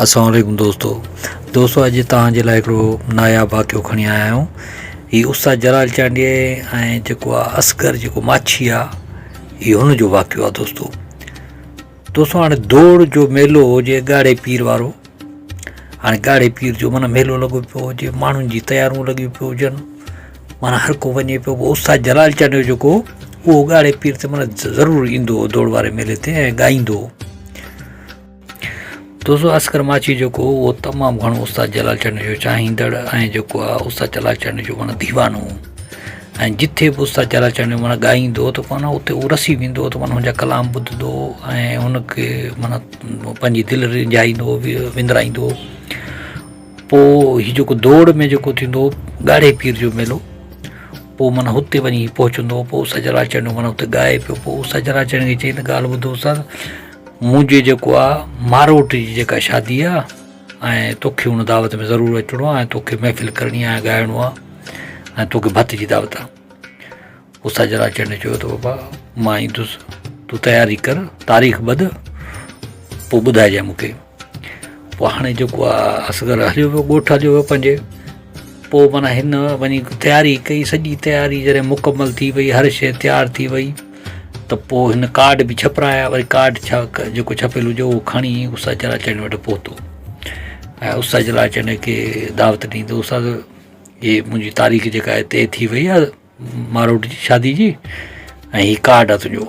السلام عليڪم دوستو دوستو اڄ توهان جي لاء هڪڙو ناياب واقعو کڻي آيا آهيون هي استاد جلال چانڊيي ۽ جيڪو آ اصغر جيڪو ماڇي آ هي هن جو واقعو آ دوستو دوستو هاڻي دوڙ جو ميلو هجي ڳاڙهي پير وارو هاڻي ڳاڙهي پير جو معنيٰ ميلو لڳو پيو هجي ماڻهن جي تيارون لڳيون پيو هجن معنيٰ هر ڪو وڃي پيو پوء استاد جلال چانڊيو جيڪو اهو ڳاڙهي پير تي معنيٰ ضرور ايندو هو دوڙ واري ميلي تي ۽ ڳائيندو هو دوستو اصغر ماڇي جيڪو هو اهو تمام گهڻو استاد جلال چنڊ جو چاهيندڙ ۽ جيڪو آهي استاد جلال چنڊ جو معنيٰ ديوانو هو ۽ جٿي به استاد جلال چنڊ معنيٰ ڳائيندو هو ته معنيٰ اتي هو رسي ويندو هو ته معنيٰ هن جا ڪلام ٻڌندو هو ۽ هن کي معنيٰ پنهنجي دل رنجائيندو هو وندرائيندو هو پوء هي جيڪو دوڙ ۾ جيڪو ٿيندو هو ڳاڙهي پير جو ميلو پوء معنيٰ هتي وڃي پهچندو هو پوء استاد جلال چنڊ معنيٰ اتي ڳائي پيو پوء استاد جلال چنڊ کي چئي ته ڳالهه ٻڌو استاد منهنجي جيڪو آ ماروٽ جي جيڪا شادي آ ۽ توکي ان دعوت ۾ ضرور اچڻو آ ۽ توکي محفل ڪرڻي آ ۽ ڳائڻو آ ۽ توکي ڀت جي دعوت آ. استاد جلال چنڊ چيو ته بابا مان ايندس تون تياري ڪر تاريخ ٻڌ پوء ٻڌائجانء مون کي. پوء هاڻي جيڪو آ اصغر هليو ويو ڳوٺ هليو ويو پنهنجي پوء معنيٰ هن وڃي تياري ڪئي سڄي تياري جڏهن مڪمل ٿي وئي هر شيء تيار ٿي وئي ته پوء هن ڪارڊ به ڇپرايا وري ڪارڊ ڇا جيڪو ڇپيل هجي اهو کڻي استاد جلال چنڊ وٽ پهتو ۽ استاد جلال چنڊ کي دعوت ڏني ته استاد هي منهنجي تاريخ جيڪا آهي طئي ٿي وئي آهي ماروٽ جي شادي جي ۽ هي ڪارڊ آهي تنهنجو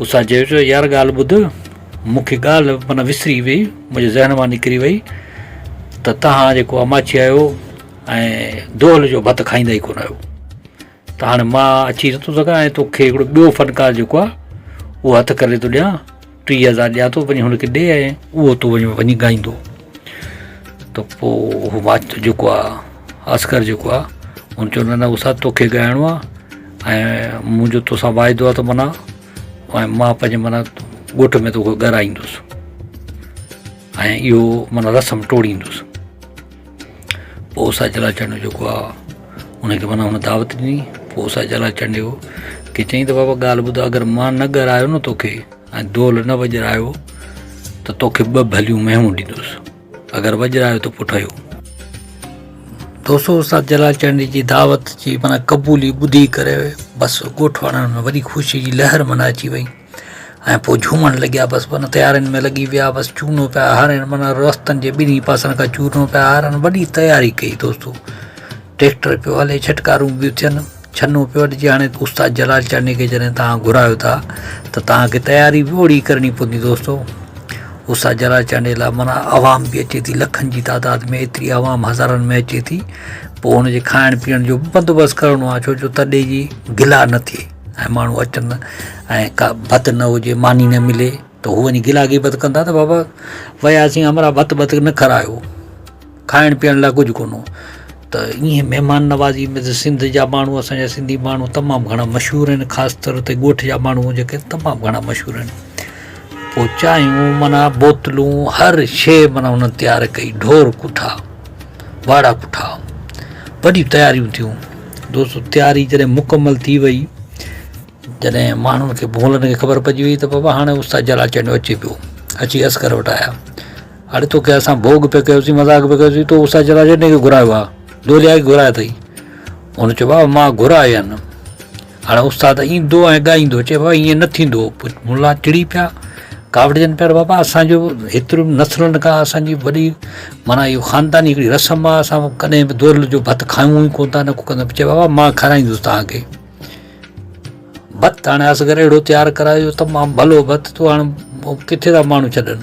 استاد چيو ته يار ڳالهه ٻڌ مون کي ڳالهه معنيٰ وسري وئي منهنجي ذهن مان نڪري وئي ته تهان جيڪو اماڇي آهيو ۽ دهل جو ڀت کائيندا ئي ڪونه آهيو ته هاڻي مان اچي نٿو سگهان ۽ توکي هڪڙو ٻيو فنڪار جيڪو آهي اهو هٿ ڪري ٿو ڏيان 3000 ڏيان ٿو وڃي هن کي ڏي ۽ اهو تو وڃي وڃي ڳائيندو ته پوء هو مان جيڪو آهي اصغر جيڪو آهي هن چيو نه نه استاد توکي ڳائڻو آهي ۽ منهنجو توسان واعدو آهي ته معنيٰ ۽ مان پنهنجي معنيٰ ڳوٺ ۾ توکي ڳارائيندس ۽ اهو معنيٰ رسم ٽوڙيندس پوء استاد جلال چانڊيو جيڪو آ ان کي معنيٰ هن دعوت ڏني پوء استاد جلال چانڊيو کي چيائين ته بابا ڳالهه ٻڌ اگر مان نه ڳرايو نه توکي ۽ دول نه وڄرايو ته توکي ٻه ڀليون مينهون ڏيندس اگر وڄرايو ته پوء ٺهيو. دوستو استاد جلال چانڊيي جي دعوت جي معنيٰ قبولي ٻڌي ڪري بس ڳوٺ وارن ۾ وڏي خوشي جي لهر معنيٰ اچي وئي. ۽ پوء جهومڻ لڳيا بس معنيٰ تيارين ۾ لڳي ويا بس چونو پيا هارين معنيٰ رستن جي ٻنهي پاسن کان چونو پيا هارن وڏي تياري ڪئي دوستو ٽريڪٽر پيو هلي ڇٽڪارون پيون ٿين ڇنو پيو اڏجي هاڻي استاد جلال چانڊيي کي جڏهن توهان گهرايو ٿا ته توهان کي تياري به اوڙي ڪرڻي پوندي دوستو استاد جلال چانڊيي لاء معنيٰ عوام به اچي ٿي لکن جي تعداد ۾ ايتري عوام هزارن ۾ اچي ٿي پوء هن جي کائڻ پيئڻ جو به بندوبست ڪرڻو آهي ڇو جو تڏي جي گلا نه ٿئي ۽ ماڻهو اچن ۽ ڪا ڀت نه هجي ماني نه ملي ته هو وڃي گلا غيبت ڪندا ته بابا وياسين همراهه ڀت ڀت نه کارايو کائڻ پيئڻ لاء ڪجهه ڪونه هو ته ائين مهمان نوازي ۾ ته سنڌ جا ماڻهو اسان جا سنڌي ماڻهو تمام گهڻا مشهور آهن خاص طور تي ڳوٺ جا ماڻهو جيڪي تمام گهڻا مشهور آهن پوء چانهيون معنيٰ بوتلون هر شيء معنيٰ انهن تيار ڪئي ڍور ڪٺا واڙا ڪٺا وڏيون تياريون ٿيون دوستو تياري جڏهن مڪمل ٿي وئي جڏهن ماڻهن کي ڀولن کي خبر پئجي وئي ته بابا هاڻي استاد جلال چانڊيو اچي پيو اچي اصغر وٽ آيا اڙي توکي اسان ڀوڳ پئي ڪيوسين مذاق پئي ڪيوسين تو استاد جلال چانڊيي کي گهرايو آهي دوليا کي گهرايو اٿئي هن چيو بابا مان گهرايو نه هاڻي استاد ايندو ۽ ڳائيندو چي بابا ائين نه ٿيندو پوء ملا چڙي پيا ڪاوڙجن پيا بابا اسانجو هيترو نسلن کان اسانجي وڏي معنيٰ اهو خانداني هڪڙي رسم آهي اسان ڪڏهن به دول جو ڀت کايون ئي ڪونه ٿا نه ڪو ڪندو چي بابا مان کارائيندس توهان کي ڀت هاڻي اصغر اهڙو تيار ڪرايو تمام ڀلو ڀت تو هاڻي ڪٿي ٿا ماڻهو ڇڏن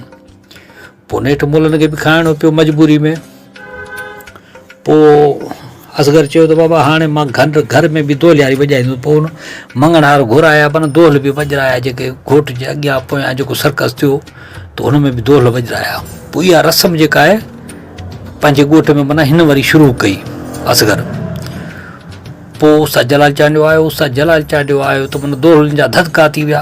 پوء نيٺ ملن کي به کائڻو پيو مجبوري ۾ پوء اصغر چيو ته بابا هاڻي مان گهر گهر ۾ به دولياري وڄائيندس پوء هن مڱڻهار گهرايا پر دول به وڄرايا جيڪي گهوٽ جي اڳيان پويان جيڪو سرڪس ٿيو ته هن ۾ به دول وڄرايا پوء اها رسم جيڪا آهي پنهنجي ڳوٺ ۾ معنيٰ هن وري شروع ڪئي اصغر پوء استاد جلال چانڊيو آيو استاد جلال چانڊيو آيو ته معنيٰ دولن جا ڌڌڪا ٿي ويا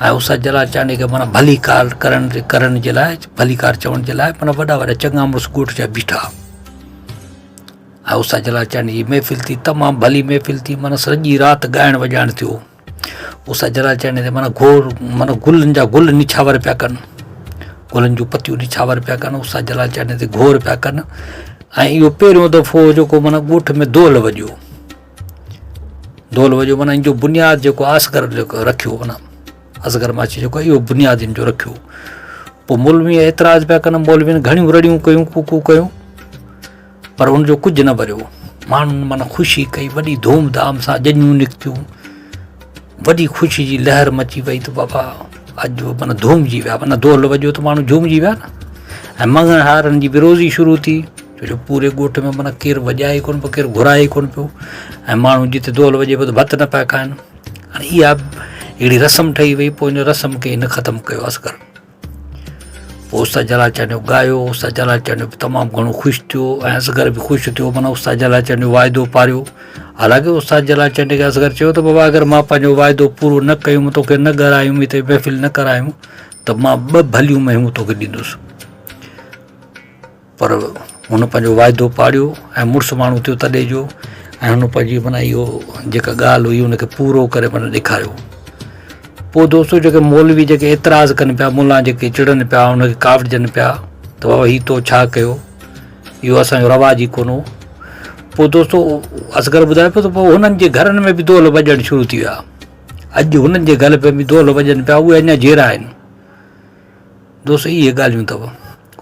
۽ استاد جلال چانڊيي کي معنيٰ ڀليڪار ڪرڻ ڪرڻ جي لاء ڀليڪار چوڻ جي لاء معنيٰ وڏا وڏا چڱا مڙس ڳوٺ جا بيٺا ۽ استاد جلال چانڊيي جي محفل ٿي تمام ڀلي محفل ٿي معنيٰ سڄي رات ڳائڻ وڄائڻ ٿيو استاد جلال چانڊيي تي معنيٰ گهور معنيٰ گلن جا گل نڇاور پيا ڪن. گلن جون پتيون نڇاور پيا ڪن، استاد جلال چانڊيي تي گهور پيا ڪن ۽ اهو پهريون دفعو جيڪو معنيٰ ڳوٺ ۾ دهل وڄيو. دهل وڄيو معنيٰ ان جو بنياد جيڪو اصغر جيڪو رکيو معنيٰ اصغر ماڇي جيڪو اهو بنياد ان جو رکيو. پوء مولوي اعتراض پيا ڪن، مولوين گهڻيون رڙيون ڪيون، ڪوڪون ڪيون پر ان جو ڪجهه نه وريو. ماڻهن معنيٰ خوشي ڪئي، وڏي ڌوم ڌام سان ڄڃون نڪتيون، وڏي خوشي جي لهر مچي وئي ته بابا اڄ معنيٰ ڌومجي ويا، معنيٰ دهل وڄيو ته ماڻهو جهومجي ويا نه. ۽ مڱڻهارن جي به روزي شروع ٿي، ڇو جو پوري ڳوٺ ۾ معنيٰ ڪير وڄائي ڪونه پيو، ڪير گهرائي ڪونه پيو ۽ ماڻهو جتي دهل وڄي پيو ته ڀت نه پيا کائن. هاڻي اها هڪڙي رسم ٺهي وئي، پوء ان رسم کي هن ختم ڪيو اصغر. پوء استاد جلال چانڊيو ڳايو، استاد جلال چانڊيو به تمام گهڻو خوش ٿيو ۽ اصغر به خوش ٿيو، معنيٰ استاد جلال چانڊيو واعدو پاريو. حالانڪه استاد جلال چانڊيي کي اصغر چيو ته بابا اگر مان پنهنجو واعدو پورو نه ڪيم، توکي نه ڳارايم، هتي محفل نه ڪرايم ته مان ٻه ڀليون مينهون توکي ڏيندس. پر هن پنهنجو واعدو پاڙيو ۽ مڙس ماڻهو ٿيو تڏي جو ۽ هن پنهنجي معنيٰ اهو جيڪا ڳالهه هئي ان کي پورو ڪري معنيٰ ڏيکاريو. پوء دوستو جيڪي مولوي جيڪي اعتراض ڪن پيا، ملا جيڪي چڙن پيا، ان کي ڪاوڙجن پيا ته بابا هي تو ڇا ڪيو، اهو اسان جو رواج ئي ڪونه هو. پوء دوستو اصغر ٻڌائي پيو ته پوء هنن جي گهرن ۾ به دهل وڄڻ شروع ٿي ويا. اڄ هنن جي گهر ۾ به دهل وڄن پيا، اهي اڃا جيئرا آهن. دوست اهي ڳالهيون اٿو.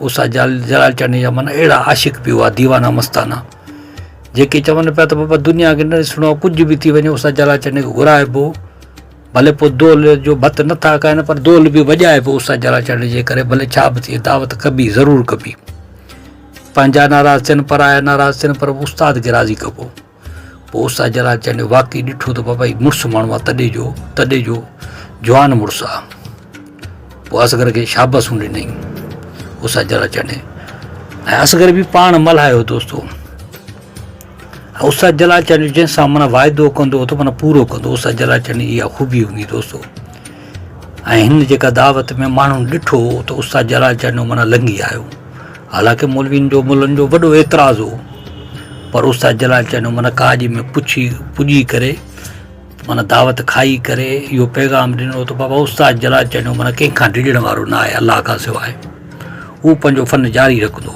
استاد جلال چانڊيي جا معنيٰ اهڙا عاشق به هئا، ديوانا مستانا، جيڪي چون پيا ته بابا دنيا کي نه ڏسڻو آهي، ڪجهه به ٿي وڃي استاد جلال چانڊيي کي گهرائبو، ڀلي پوء دهل جو ڀت نه ٿا کائن پر دهل به وڄائبو استاد جلال چانڊيي جي ڪري، ڀلي ڇا به ٿئي دعوت ڪبي ضرور ڪبي. پنهنجا ناراض ٿين پرايا ناراض ٿين پر استاد کي راضي ڪبو. پوء استاد جلال چانڊيو واقعي ڏٺو ته بابا هي مڙس ماڻهو آ تڏي جو تڏي جو جوان مڙس آ. پوء اصغر کي شابسون ڏنائين استاد جلال چانڊيي ۽ اصغر به پاڻ ملهايو دوستو. ۽ استاد جلال چانڊيو جنهن سان معنيٰ واعدو ڪندو هو ته معنيٰ پورو ڪندو هو. استاد جلال چانڊيي جي اها خوبي هوندي دوستو. ۽ هن جيڪا دعوت ۾ ماڻهن ڏٺو ته استاد جلال چانڊيو معنيٰ لنگهي آيو. حالانڪه مولوين جو ملن جو وڏو اعتراض هو پر استاد جلال چانڊيو معنيٰ ڪاڄ ۾ پڇي پڄي ڪري معنيٰ دعوت کائي ڪري اهو پيغام ڏنو ته بابا استاد جلال چانڊيو معنيٰ ڪنهن کان ڊڄڻ وارو نه آهي الله کان سواء هو پنهنجو فن جاري رکندو.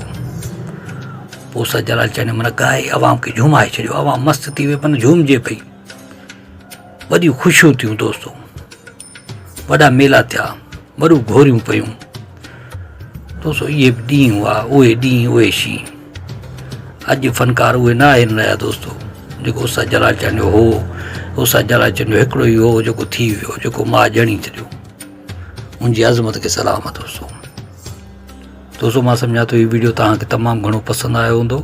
پوء استاد جلال چانڊيو معنيٰ ڳائي عوام کي جهومائي ڇڏيو، عوام مست ٿي وئي معنيٰ جهومجي پئي، وڏيون خوشيون ٿيون دوستو، وڏا ميلا ٿيا، وڏيون گهوريون پيون. دوستو اهي به ڏينهن هئا، اهي ڏينهن اهي شينهن. اڄ فنڪار اهي نه آهن رهيا دوستو، جيڪو استاد جلال چانڊيو هو. استاد جلال چانڊيو هڪڙو ئي هو جيڪو ٿي ويو، جيڪو ماء ڄڻي ڇڏيو. ان جي عظمت کي سلام آ دوستو. دوستو مان سمجهان ٿو هي ويڊيو توهان کي تمام گهڻو پسند آيو هوندو.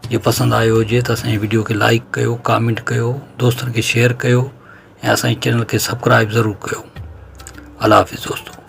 جي پسند آيو هجي ته اسان جي ويڊيو کي لائيڪ ڪيو، ڪامينٽ ڪيو، دوستن کي شيئر ڪيو ۽ اسان جي چينل کي سبسڪرائب ضرور ڪيو. الله حافظ دوستو.